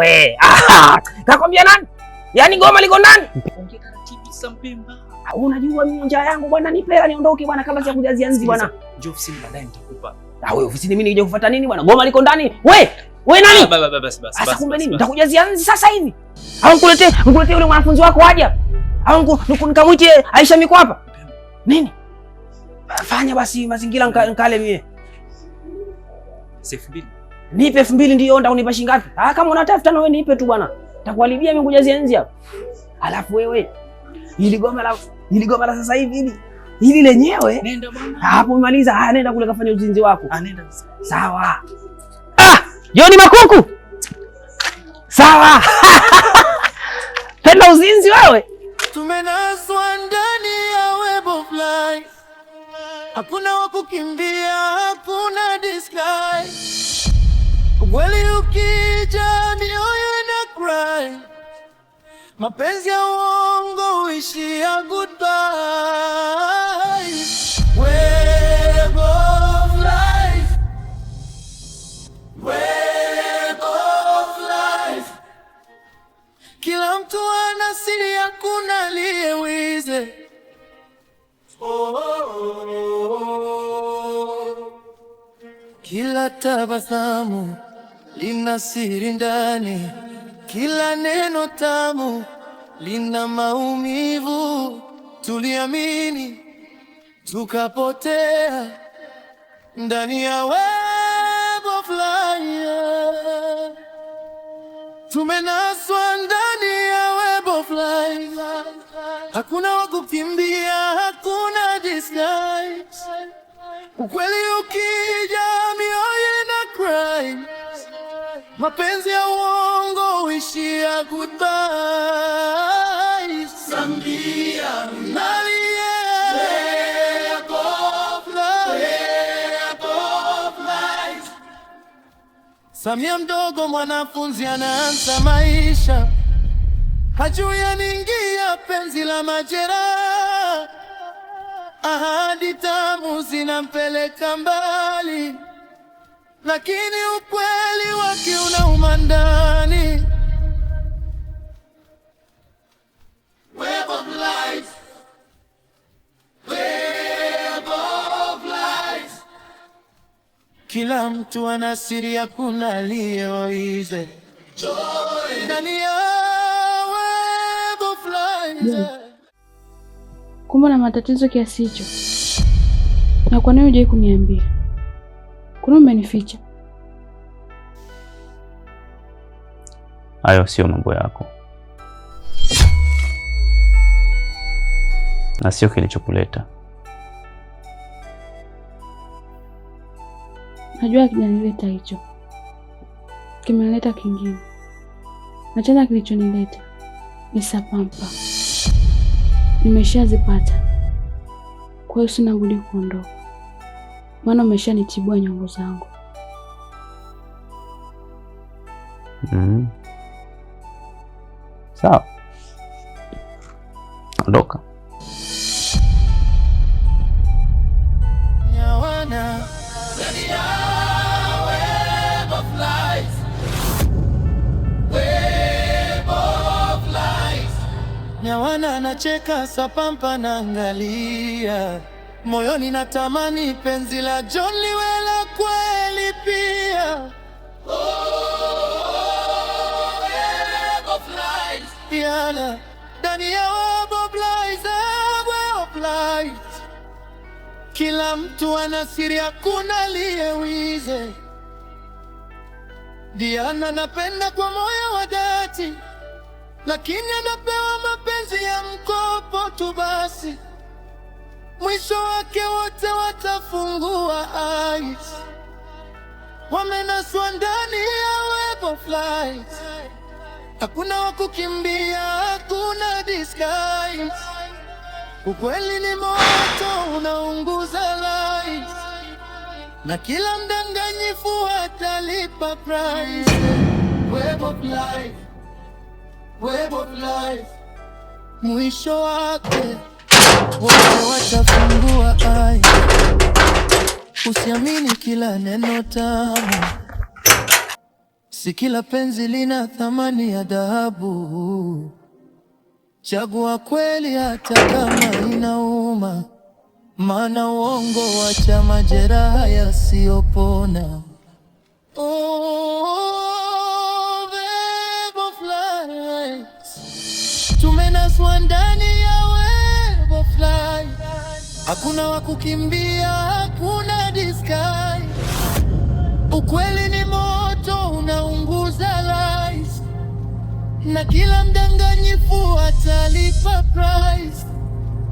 We, aha, kakwambia nani? Yaani goma liko ndani? Ongea taratibu sasa Mpemba. Unajua mimi njaa yangu bwana, nipe hela niondoke bwana kabla ya kujazia nzi bwana. Njoo ofisini baadaye nitakupa. Ah, wewe ofisini mimi nikija kufuata nini bwana? Goma liko ndani. We, we nani? Ah, baba basi basi. Sasa kumbe nini? Nitakujazia nzi sasa hivi. Au nikuletee yule mwanafunzi wako aje? Au nikamwite Aisha Mikwapa? Nini? Fanya basi mazingira nkale mie. 2000. Nipe 2000 ndio ndio unipa shilingi ngapi? Ah, kama unataka 5000 wewe nipe tu bwana. Nitakuharibia mimi kujazia nzi hapa. Alafu wewe ili goma la sasa hivi hili. Hili lenyewe. Nenda bwana. Hapo umemaliza. Ah, nenda kule kafanya uzinzi wako. Ah, nenda sasa. Sawa. Ah, Joni Makuku. Sawa. Penda uzinzi wewe. Tumenaswa ndani ya web of life. Hakuna wa kukimbia, hakuna disguise. Ukweli ukija mioyo ina cry. Mapenzi ya uongo huishia goodbye. Web of life. Web of life. Kila mtu ana siri, hakuna aliyewize. Oh, oh, oh. Kila tabasamu lina siri ndani, kila neno tamu lina maumivu. Tuliamini tukapotea ndani ya web of life. Tumenaswa ndani ya web of life. Hakuna wa kukimbia, hakuna disguise. Ukweli ukija mioyo ina cry. Mapenzi ya uongo huishia goodbye. Samia nalie. Web of life. Web of life. Samia mdogo mwanafunzi anaanza maisha, hajui anaingia penzi la majeraha. Ahadi tamu zinampeleka mbali, lakini ukweli wake unauma ndani. Web of lies. Web of lies. Kila mtu ana siri, hakuna aliyewize. Ndani ya web of lies. Kumbe na matatizo kiasi hicho? Na kwa nini hujai kuniambia? Kwa nini umenificha? Hayo sio mambo yako na sio kilichokuleta. Najua hakijanileta hicho, kimenileta kingine, na tena kilichonileta ni sapampa. Nimeshazipata, kwa hiyo sina budi kuondoka, maana umeshanitibua nyongo zangu. Sawa, ondoka. Nyawana. Ndani ya web of lies. Web of lies. Nyawana anacheka, Sapampa naangalia, moyoni natamani penzi la John liwe la kweli pia. Oh, web of lies. Yana ndani ya web of lies, web of lies. Kila mtu ana siri, hakuna aliyewize. Diana anapenda kwa moyo wa dhati, lakini anapewa mapenzi ya mkopo tu basi. Mwisho wake wote watafungua eyes, wamenaswa ndani ya web of lies. Hakuna wa kukimbia, hakuna disguise. Ukweli ni moto unaunguza lies, na kila mdanganyifu atalipa price. Web of life, web of life. Mwisho wake wote watafungua eyes. Usiamini kila neno tamu, Si kila penzi lina thamani ya dhahabu. Chagua kweli hata kama inauma, maana uongo wacha majeraha yasiyopona. Oh, web of lies. Tumenaswa ndani ya web of lies. Hakuna wa kukimbia, hakuna disguise. Ukweli ni moto unaunguza lies, na kila mdanganyifu atalipa price.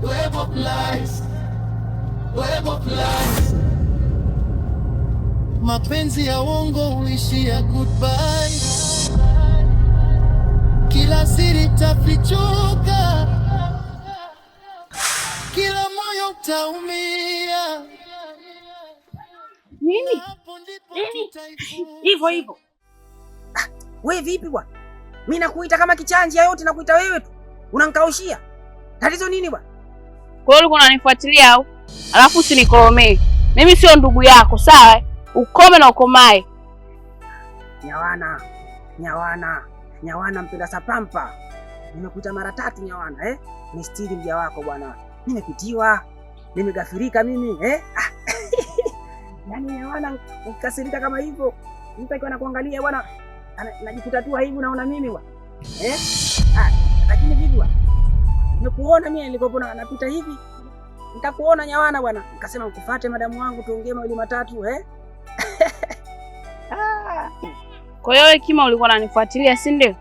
Web of lies, web of lies. Mapenzi ya uongo huishia goodbye. Kila siri itafichuka, kila moyo utaumia. Nini? Hapo ndipo Nini? tutaifunza. Hivyo hivyo. Ah, we vipi bwana? Mimi nakuita kama kichanji yote nakuita wewe tu. Unanikaushia. Tatizo nini bwana? Kwa hiyo ulikuwa unanifuatilia au? Alafu usinikoromee. Mimi sio ndugu yako, sawa? Ukome na ukomae. Nyawana, Nyawana, Nyawana mpenda sapampa. Nimekuita mara tatu Nyawana, eh? Nistiri mja wako bwana. Nimepitiwa. Nimegafirika mimi, eh? Ah. Yaani Nyawana ukikasirika kama hivyo, mtu akiwa anakuangalia bwana, najikuta tu aibu naona mimi bwana. Eh? Ah, lakini vipi bwana? Nimekuona mimi nilikopo napita hivi. Nikakuona Nyawana bwana. Nikasema nikufuate madamu wangu tuongee mawili matatu, eh? Ah. Kwa hiyo wewe Kima ulikuwa unanifuatilia, si ndio?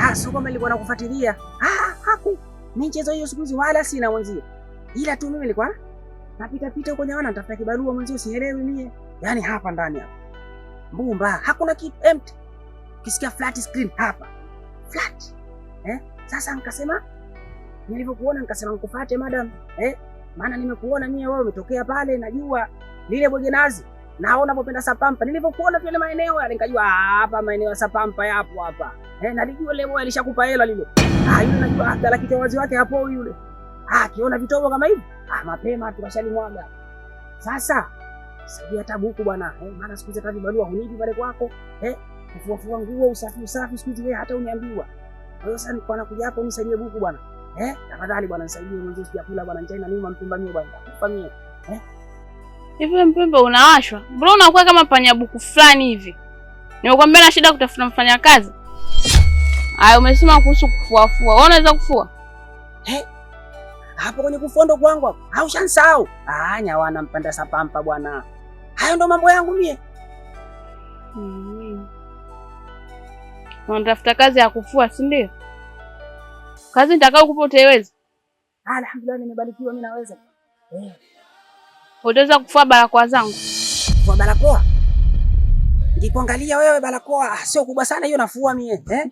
Ah, sio kwamba nilikuwa nakufuatilia. Ah, haku. Mimi mchezo hiyo siku hizi wala sina mwenzio. Ila tu mimi nilikuwa napita pita huko Nyawana natafuta kibarua mwenzio sielewi mie. Yaani hapa ndani hapa. Mbumba, hakuna kitu empty. Ukisikia flat screen hapa. Flat. Eh? Sasa nikasema nilivyokuona nikasema nikufuate madam. Eh? Maana nimekuona mie wewe umetokea pale najua lile bwege nazi. Naona unapopenda sapampa. Nilivyokuona tu ile maeneo yale nikajua hapa maeneo ya sapampa yapo hapa. Eh, nalijua lile boy alishakupa hela lile. Ah, yule najua Abdalla kitowazi wake hapo yule. Ah, akiona vitobo kama hivi, ah, mapema tukashalimwaga. Sasa sijui hata buku bwana, eh, maana siku hizi hata vibarua hunipi pale kwako, eh, kufua fua nguo, usafi usafi siku hizi wewe hata uniambiwa. Kwa hiyo sasa nilikuwa nakuja hapo unisaidie buku bwana. Eh, tafadhali bwana nisaidie mwanzo sijakula bwana, njaa inaniuma mpemba mie bwana, nitakufa mie. Hivi mpembe unawashwa? Mbona unakuwa kama panyabuku fulani hivi? Nimekwambia na shida kutafuta mfanyakazi. Aya, umesema kuhusu kufuafua. Wewe unaweza kufua? Eh, hapo kwenye kufua ndo kwangu hapo. Au shansahau? Ah, Nyawana mpanda sapampa bwana. Hayo ndo mambo yangu mie. Unatafuta kazi ya kufua, si ndio? Kazi nitakayokupa utaiweza? Ah, alhamdulillah nimebarikiwa mimi naweza. Eh, Utaweza kufua barakoa zangu? kwa barakoa. Nikikuangalia wewe barakoa sio kubwa sana hiyo nafua mie, eh?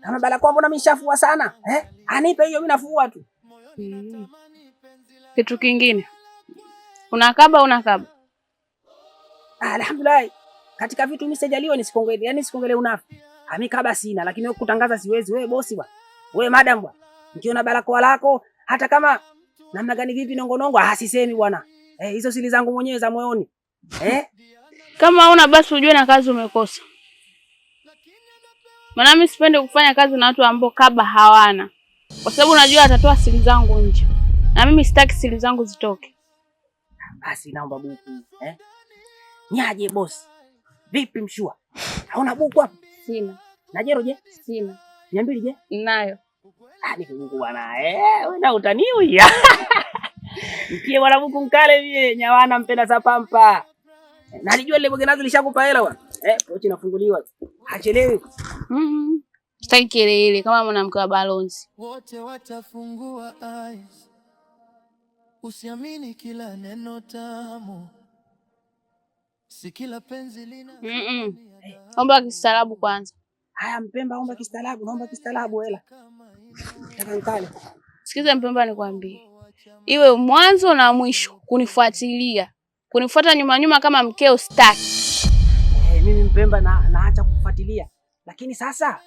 Kama barakoa mbona mimi nishafua sana, eh? Anipe hiyo mimi nafua tu. Kitu kingine. Unakaba unakaba? Ah, alhamdulillah. Katika vitu mimi sijaliwa nisikongele, yani nisikongele unafi. Ah, mimi kaba sina, lakini wewe kutangaza siwezi. Wewe bosi bwana. Wewe madam bwana. Nikiona barakoa lako hata kama namna gani vipi nongonongo, ah, sisemi bwana. Eh, hizo siri zangu mwenyewe za moyoni. Eh? Kama una basi ujue na kazi umekosa. Maana mimi sipendi kufanya kazi na watu ambao kaba hawana, kwa sababu unajua atatoa siri zangu nje, na mimi sitaki siri zangu zitoke. Basi naomba buku, eh? Niaje bosi? Vipi mshua? Hauna buku hapo? Sina. Na jero je? Sina. 200 je? Ninayo. Ah, nipe buku bwana. Eh, wewe na utaniwi. Mtie bwana buku mkale mie, Nyawana mpenda sapampa. Nalijua lile boge nazi lishakupa hela bwana. Eh, pochi inafunguliwa. Hachelewi. Sitaki kelele kama mwanamke wa balozi. Wote watafungua eyes. Usiamini kila neno tamu, si kila penzi lina Omba kistaarabu kwanza. Haya Mpemba, omba kistaarabu, naomba kistaarabu hela. Nataka nkale. Sikiza Mpemba, nikwambie, iwe mwanzo na mwisho kunifuatilia, kunifuata nyuma nyuma kama mkeo sitaki. Eh, mimi Mpemba na naacha kukufuatilia. Lakini sasa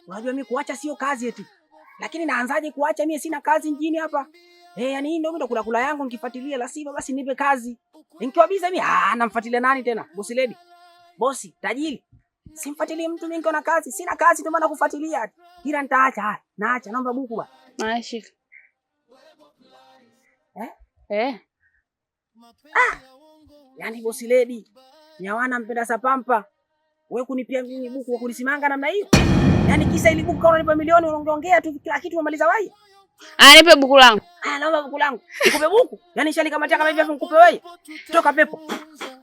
unajua mimi kuacha sio kazi eti. Lakini naanzaje kuacha mimi sina kazi mjini hapa? Eh, yani hii ndio mimi ndo kula kula yangu nikifuatilia, la sivyo basi nipe kazi. Nikiwa biza mimi, ah, namfuatilia nani tena? Bosi lady. Bosi, tajiri. Simfuatilii mtu mimi na kazi. Sina kazi ndio maana kufuatilia. Ila nitaacha haya. Naacha, naomba buku bwana. Haya, shika. Eh? Eh. Yaani boss lady, Nyawana mpenda sapampa. Wewe kunipia mimi buku wa kunisimanga namna hiyo? Yaani kisa ili buku kama unanipa milioni unaongeongea tu kila kitu umemaliza wai. Aya, nipe buku langu. Ah, naomba buku langu. Nikupe buku? Yaani shalikamatia kama hivi afu nikupe wewe? Toka pepo.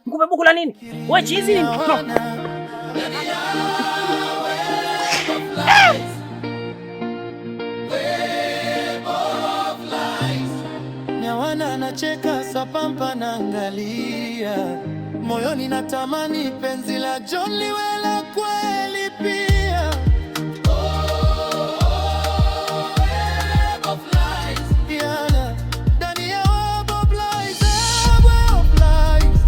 Nikupe buku la nini? Wewe chizi nini? Toka. Nyawana anacheka, Sapampa naangalia, moyoni natamani penzi la John liwe la kweli pia. Yana, ndani ya web of lies, web of lies.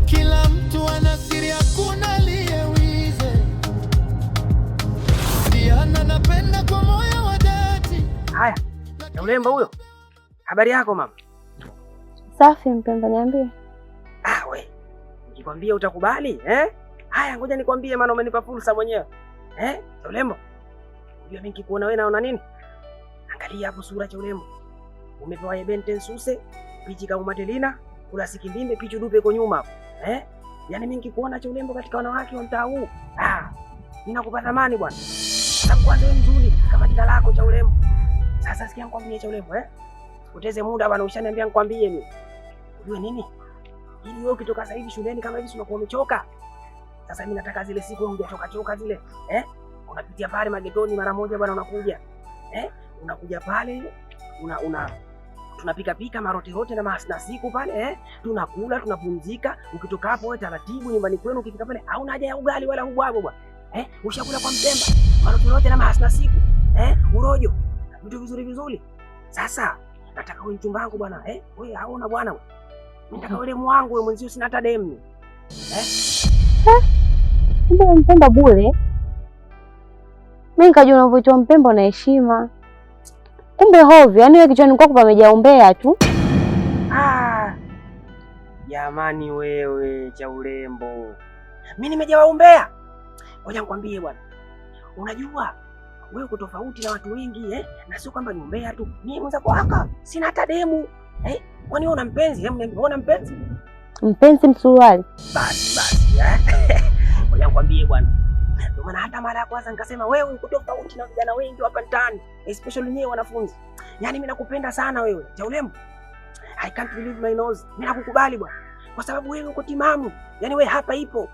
Kila mtu ana siri, hakuna aliyewize. Diana napenda kwa moyo wa dhati. Haya, ya ulembo huyo. Habari yako mama? Safi mpemba, niambie. Ah, we. Nikikwambia utakubali, eh? Haya, ngoja nikwambie maana umenipa fursa mwenyewe. Eh? Cha ulembo. Unajua mimi nikikuona wewe naona nini? Angalia hapo sura cha ulembo. Umepewa ebente nsuse, pichi kama Matelina, kula sikindimbe pichu dupe iko nyuma hapo. Eh? Yaani mimi nikikuona cha ulembo katika wanawake wa mtaa huu, ah, ninakupa thamani bwana. Sababu kwanza wewe mzuri kama jina lako cha ulembo. Sasa sikia nikwambie cha ulembo, eh? Poteze muda bwana, ushaniambia nikwambie mimi. Unajua nini? Ili wewe ukitoka sasa hivi shuleni kama hivi unakuwa umechoka. Sasa mimi nataka zile siku wewe hujatoka choka zile, eh? Unapitia pale magetoni mara moja bwana unakuja. Eh? Unakuja pale una tunapika pika marote rote na na siku pale, eh? Tunakula, tunapumzika. Ukitoka hapo wewe taratibu nyumbani kwenu ukifika pale hauna haja ya ugali wala ubwabwa bwana. Eh? Ushakula kwa Mpemba, marote rote na na siku, eh? Urojo. Vitu vizuri vizuri. Sasa nataka wewe mchumba wangu bwana, eh? Wewe hauna bwana wewe. Mimi nataka wewe demu wangu wewe mwenzio sina hata demu. Eh? Kumbe mpemba bure. Mimi nikajua unavyoitwa mpemba na heshima. Kumbe hovyo, yaani wewe kichwani kwako pamejaa umbea tu. Ah. Jamani wewe cha urembo. Mimi nimejawa umbea. Ngoja nikwambie bwana. Unajua wewe uko tofauti na watu wengi, eh? Na sio kwamba ni umbea tu. Mimi mwenzako haka sina hata demu. Eh? Kwani wewe una mpenzi? Hebu niambie, wewe una mpenzi? Mpenzi msuruali. Basi basi. Eh? Ngoja nikwambie bwana. Ndio maana hata mara ya kwanza nikasema wewe uko tofauti na vijana wengi hapa mtaani, especially nyewe wanafunzi. Yaani mimi nakupenda sana wewe, cha urembo. I can't believe my nose. Mimi nakukubali bwana. Kwa sababu wewe uko timamu. Yaani wewe hapa ipo.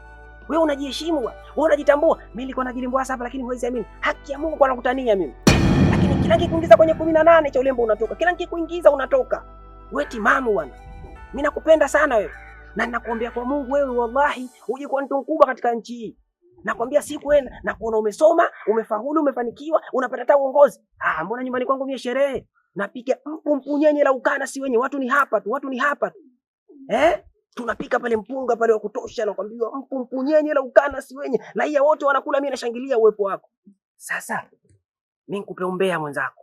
Wewe unajiheshimu bwana. Wewe unajitambua. Mimi nilikuwa najilimbwasa hapa lakini huwezi amini. Haki ya Mungu kwa nakutania mimi. Lakini kila nikikuingiza kwenye 18 cha urembo unatoka. Kila nikikuingiza unatoka. Wewe timamu bwana. Mimi nakupenda sana wewe. Na ninakuombea kwa Mungu wewe wallahi uje kuwa mtu mkubwa katika nchi hii. Nakwambia siku wewe na kuona umesoma, umefaulu, umefanikiwa, unapata hata uongozi. Ah, mbona nyumbani kwangu mimi sherehe? Napika mpu mpunyenye la ukana si wenye, watu ni hapa tu, watu ni hapa tu. Eh? Tunapika pale mpunga pale wa kutosha nakwambiwa mpu mpunyenye la ukana si wenye. Raia wote wanakula, mimi nashangilia uwepo wako. Sasa mimi nikupe umbea mwenzako.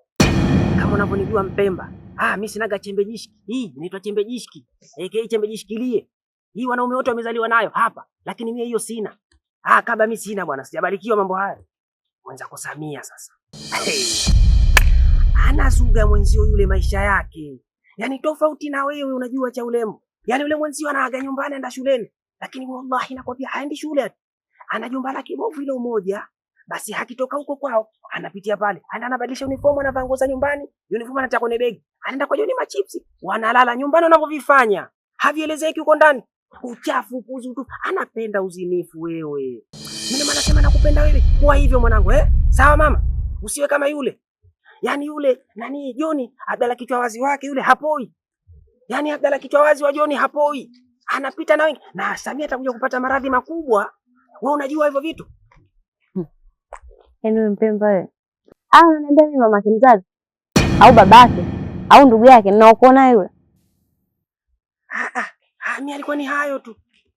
Kama unavyonijua Mpemba. Ah, mimi sinaga chembe jishki. Hii inaitwa chembe jishki. AKA chembe jishikilie. Hii wanaume wote wamezaliwa nayo hapa, lakini mimi hiyo sina. Ah, kaba mimi sina bwana, sijabarikiwa mambo haya. Mwenzako Samia sasa. Hey. Anazuga mwenzio yule maisha yake. Yaani tofauti na wewe unajua cha urembo. Yaani yule mwenzio anaaga nyumbani anaenda shuleni. Lakini wallahi nakwambia haendi shule. Ana jumba lake bovu ile umoja. Basi hakitoka huko kwao, anapitia pale. Anaenda anabadilisha uniform, anavaa nguo za nyumbani, uniform anatia kwenye begi. Anaenda kwa Joni machipsi. Wanalala nyumbani wanavyovifanya. Havielezeki huko ndani. Uchafu, upuzi tu. Anapenda uzinifu wewe. Mimi maana nasema nakupenda wewe. Kuwa hivyo mwanangu, eh? Sawa mama? Usiwe kama yule. Yaani yule nani Joni Abdalla kichwa wazi wake yule hapoi. Yaani Abdalla kichwa wazi wa Joni hapoi. Anapita na wengi. Na Samia atakuja kupata maradhi makubwa. Wewe unajua hivyo vitu? Yaani wewe mpemba wewe. Ah, unaniambia mimi mamake mzazi au babake au ndugu yake ninaokuwa naye yule. Ah ah. Ah, mimi alikuwa ni hayo tu.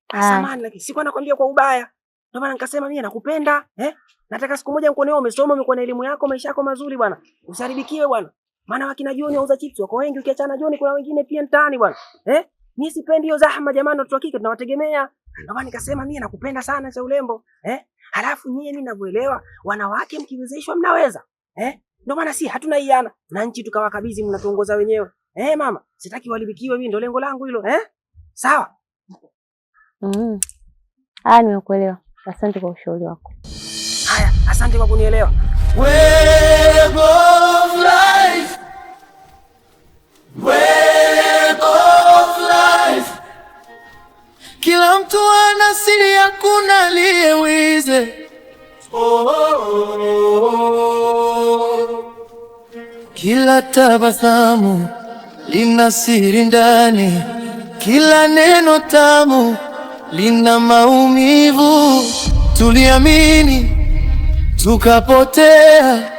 Ah. Samahani lakini sikuwa nakwambia kwa ubaya. Ndio maana nikasema mimi nakupenda, eh? Nataka siku moja nikuone wewe umesoma, umekuwa na elimu yako, maisha yako mazuri bwana. Usiharibikiwe bwana. Maana wakina Joni wauza chips wako wengi, ukiachana Joni kuna wengine pia mtaani bwana. Eh? Mimi sipendi hiyo zahma jamani, watoto wa kike tunawategemea. Ndio maana nikasema mimi nakupenda sana cha ulembo, eh? Halafu nyie, mimi ninavyoelewa, wanawake mkiwezeshwa mnaweza. Eh? Ndio maana si hatuna iana na nchi tukawakabidhi, mnatuongoza wenyewe. Eh, mama, sitaki walibikiwe mimi, ndio lengo langu hilo, eh? Sawa? Ah, nimekuelewa. Asante kwa ushauri wako. Haya, asante kwa kunielewa. Web of life. Web of life. Kila mtu ana siri, hakuna aliyewize. Oh, oh, oh. Kila tabasamu lina siri ndani, kila neno tamu lina maumivu. Tuliamini tukapotea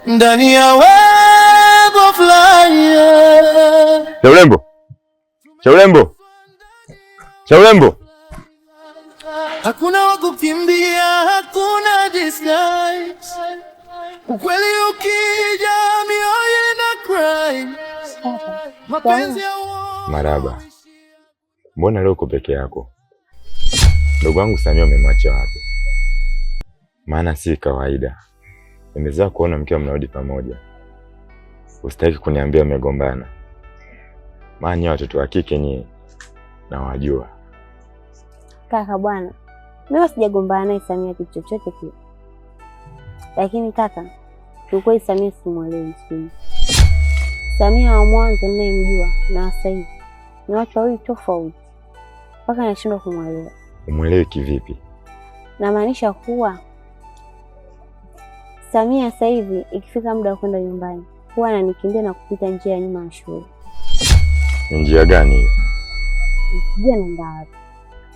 ndani ya web of life. Chaulembo, Chaulembo, Chaulembo. Hakuna wa kukimbia, hakuna disguise. Ukweli ukija, mioyo ina cry. Mapenzi ya uongo. Maraba, mbona leo uko peke yako? Ndugu wangu Samia umemwacha wapi? Maana si kawaida, nimezoea kuona mkiwa mnarudi pamoja. Usitaki kuniambia mmegombana, maana nyie watoto wa kike nyie nawajua. Kaka bwana, mimi sijagombana naye Samia kitu chochote kile, lakini kaka, kiukweli Samia simuelewi siku hizi. Samia wa mwanzo ninayemjua na sasa hivi ni watu wawili tofauti, mpaka nashindwa kumwelewa. Umwelewi kivipi? Namaanisha kuwa Samia sasa hivi ikifika muda wa kwenda nyumbani huwa ananikimbia na kupita njia ya nyuma ya shule. Ni njia gani hiyo? Sijui anaenda wapi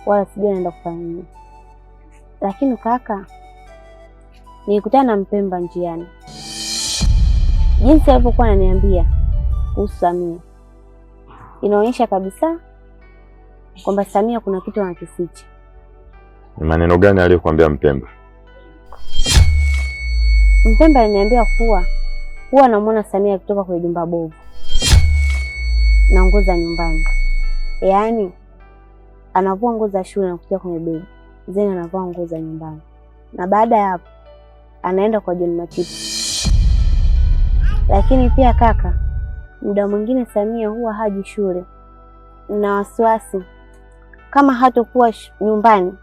wala sijui anaenda kufanya nini, lakini kaka, nilikutana na Mpemba njiani. Jinsi alivyokuwa ananiambia kuhusu Samia inaonyesha kabisa kwamba Samia kuna kitu anakificha. Ni maneno gani aliyokuambia Mpemba? Mpemba aliniambia kuwa huwa anamuona Samia akitoka kwenye jumba bovu na nguo za nyumbani, yaani anavua nguo za shule na kutia kwenye begi, then anavua nguo za nyumbani, na baada ya hapo anaenda kwa John Matipa. Lakini pia kaka, muda mwingine Samia huwa haji shule, na wasiwasi kama hatokuwa nyumbani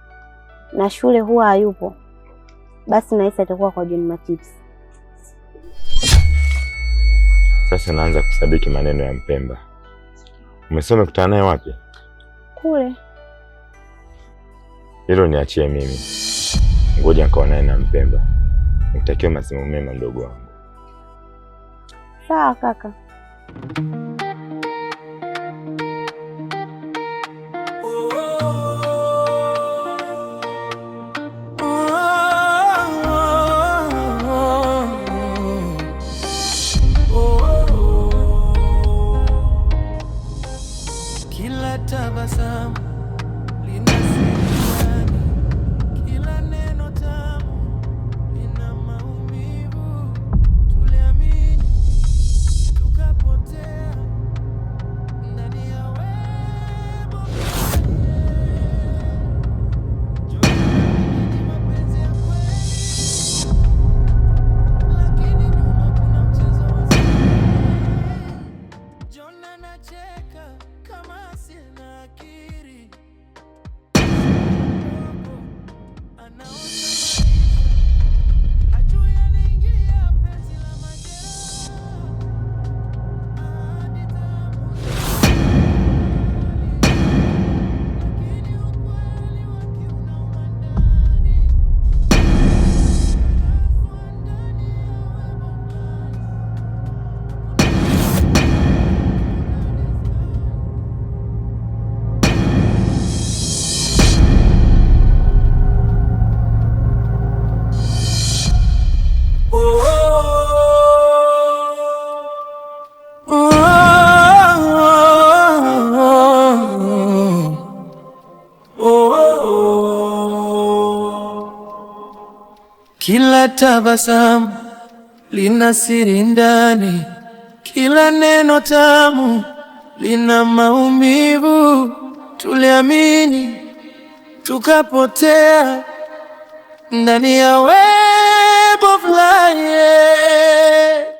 na shule huwa hayupo, basi nahisi atakuwa kwa John Matips. Sasa naanza kusadiki maneno ya Mpemba. Umesema kutana naye wapi? Kule. Hilo niachie mimi, ngoja nikaonane na Mpemba. Nikutakia masomo mema mdogo wangu. Sawa kaka. Kila tabasamu lina siri ndani, kila neno tamu lina maumivu. Tuliamini tukapotea ndani ya web of life. Mapenzi ya kweli, lakini nyuma kuna mchezo wa siri. John anacheka kama sina akili. Anaota maisha, hajui anaingia penzi la majeraha. Ahadi tamu, lakini ukweli wake unauma ndani. Ndani ya web of life. Kila tabasamu lina siri ndani, kila neno tamu lina maumivu. Tuliamini Tukapotea ndani ya wewe.